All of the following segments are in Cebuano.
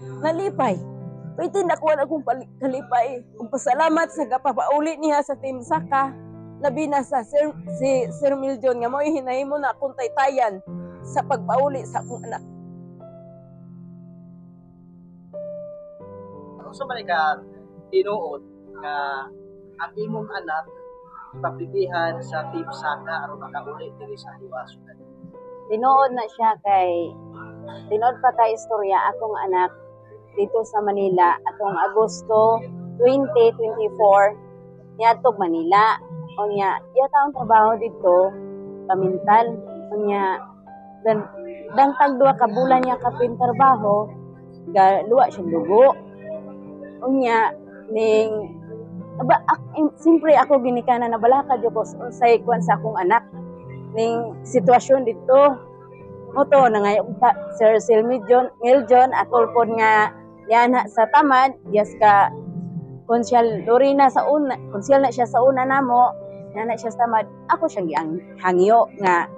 Nalipay. Pwede nakuha akong kalipay. Ug pasalamat sa gapapauli niya sa Team Saka. Labi na sa Sir, si Sir Miljon nga mo'y hinahimo na akong taytayan sa pagpauli sa akong anak. Unsa man ka tinuod nga ang imong anak ipaplibihan sa Team Saka aron makauli diri sa Hiwa Sudan? Tinuod na siya kay tinuod pa kay istorya, akong anak dito sa Manila atong Agosto 2024 niadtog Manila. Unya iya taong trabaho dito pamintal. Unya dan dangtag 2 ka bulan niya kapin trabaho, ga luwa siya dugo. Unya ning aba ak, siyempre ako ginikanan na balaka jud ko unsay kuan sa akong anak ning sitwasyon dito. Mo to nangayo pa Sir Silmi John Miljon atol pod nga yana sa Tamad yes ka konsyal Lorena sa una, konsyal na siya sa una namo, yana siya sa Tamad. Ako siyang giang hangyo nga,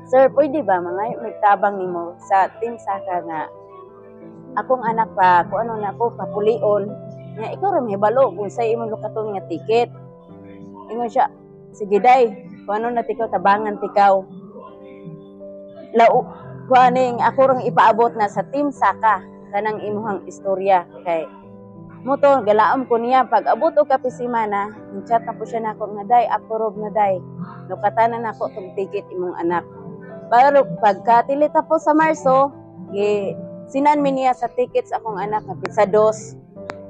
"Sir, pwede ba mga magtabang nimo sa Team Saka nga akong anak pa kung ano na ako papulion nga ikaw ra mahibalo kung sa imong lukaton nga ticket?" Ingon siya, "Sige day, kung ano na tikaw tabangan tikaw." Lau kuaning ako rang ipaabot na sa Team Saka kanang imuhang istorya kay mo to galaom ko niya. Pag abot og kapisimana, chat na po siya nako nga, "Day, approve na day, lukatan na nako tong ticket imong anak." Pero pagka po sa Marso, gi sinan mi niya sa tickets akong anak nga petsa 2,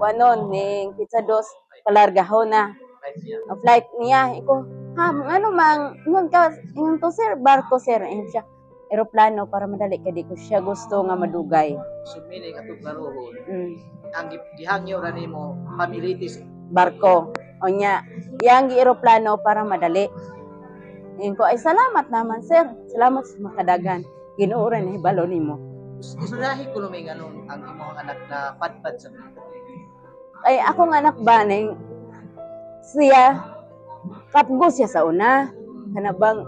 kuanon ning petsa 2 palargahon na Right niya. Ang flight niya. Iko, "Ha, ano mang, ingon ka, ingon to sir, barko sir." Ingon siya, "Eroplano para madali ka, di ko siya gusto nga madugay." So meaning atong klarohon, ang gihangyo ra nimo pamilitis Barko. O nya, iyang gi eroplano para madali. Ingon ko, "Ay salamat naman sir. Salamat sa makadagan. Ginoo ra na hibalo nimo." Istoryahi ko lumay nganong ang imong anak na padpad sa Manila. Ay akong anak ba ning siya kapgo siya sa una, kanabang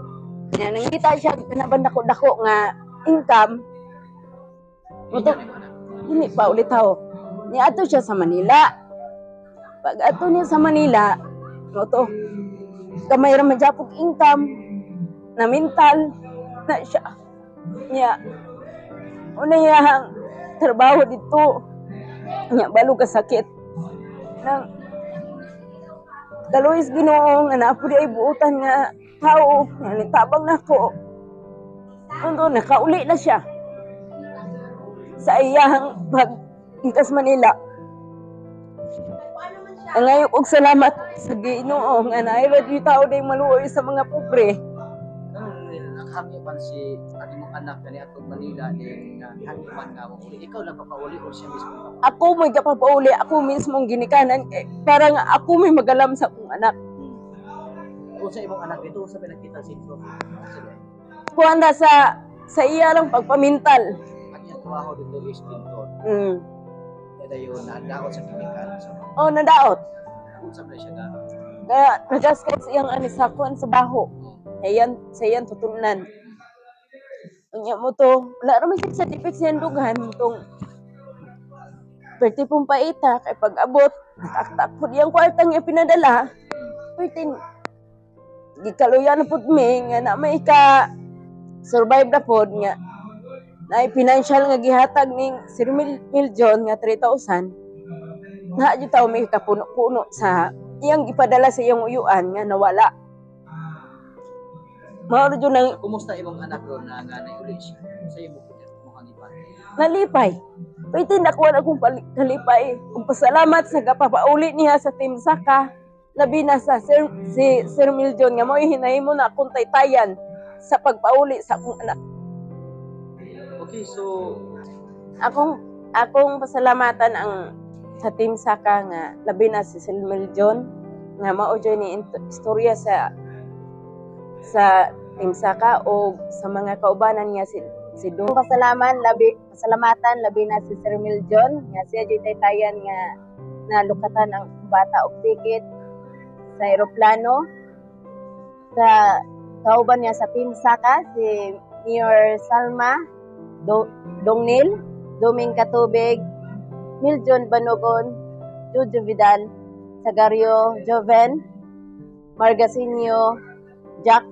nya nangita siya kanabang dako-dako nga income. Muto, hindi pa ulit haw. Niadto siya sa Manila. Pag ato niya sa Manila, mo to, kamay ra man siya pog income, na mental na siya. Niya, una niya trabaho dito. Niya, balo ka sakit. Nang, kaluoy Ginoo nga naa po di ay buutan nga tao, nga nitabang nako. Undo, nakauli na siya sa iyang pag Itas Manila. Ang ngayon og salamat sa Ginoo nga naay ra gyud tao day maluoy sa mga pobre. Karon naghangyo man si ang imong anak kani atong Manila din nga gihangyo man nga mo uli. Ikaw nagpapauli or siya mismo nagpapauli? Ako may gapapauli, ako mismo ang ginikanan kay para nga ako may magalam sa akong anak. Kung sa imong anak dito sa pinagkita sentro. Sige. Kuan na sa iya lang pagpamintal. Ang iyang trabaho dito is pintor. Kaya dayon nadaot sa chemical. So Oh, nadaot. unsa man siya ga? Kaya nagaskat siyang ani sa kuan sa baho. Ayan, sa iyan tutulnan. Unya mo to, wala ra man siya sa defect siyang dughan tong perti pong paita kay pag abot, nataktak po diyang kwarta nga pinadala. Perti gikaluya na pud mi nga na may ka survive na pod nga na financial nga gihatag ning Sir Miljon nga 3,000 na jud taw may kapuno-puno sa iyang gipadala sa iyang uyuan nga nawala. Mao ra jud nang Kumusta imong anak ron na nga naiuli siya? Sa imo mo kang iba? Nalipay. Pwede nakuha akong kalipay. Ug pasalamat sa gapapauli niya sa Team Saka. Labi na sa Sir, si Sir Miljon nga mo'y hinahimo na akong taytayan sa pagpauli sa akong anak. Okay, so Akong pasalamatan ang sa Team Saka nga labi na si Sir Miljon nga mao jud ni istorya sa Team Saka o sa mga kaubanan niya si Dong. Pasalaman labi pasalamatan labi na si Sir Miljon nga siya jud taytayan nga nalukatan ang bata og ticket sa eroplano, sa kauban niya sa Team Saka, si Mayor Salma Dongnil. Duming Katubig, Miljon Banugon, Jojo Vidal, Sagario Joven, Margasinio, Jack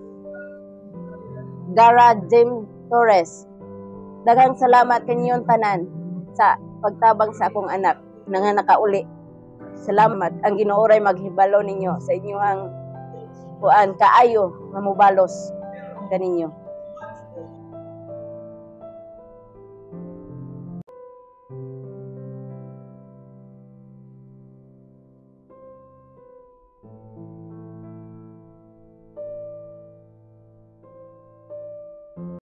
Gara James Torres. Daghang salamat kaninyong tanan sa pagtabang sa akong anak na nga nakauli. Salamat. Ang Ginoo ray maghibalo ninyo sa inyong kuan kaayo nga mubalos kaninyo.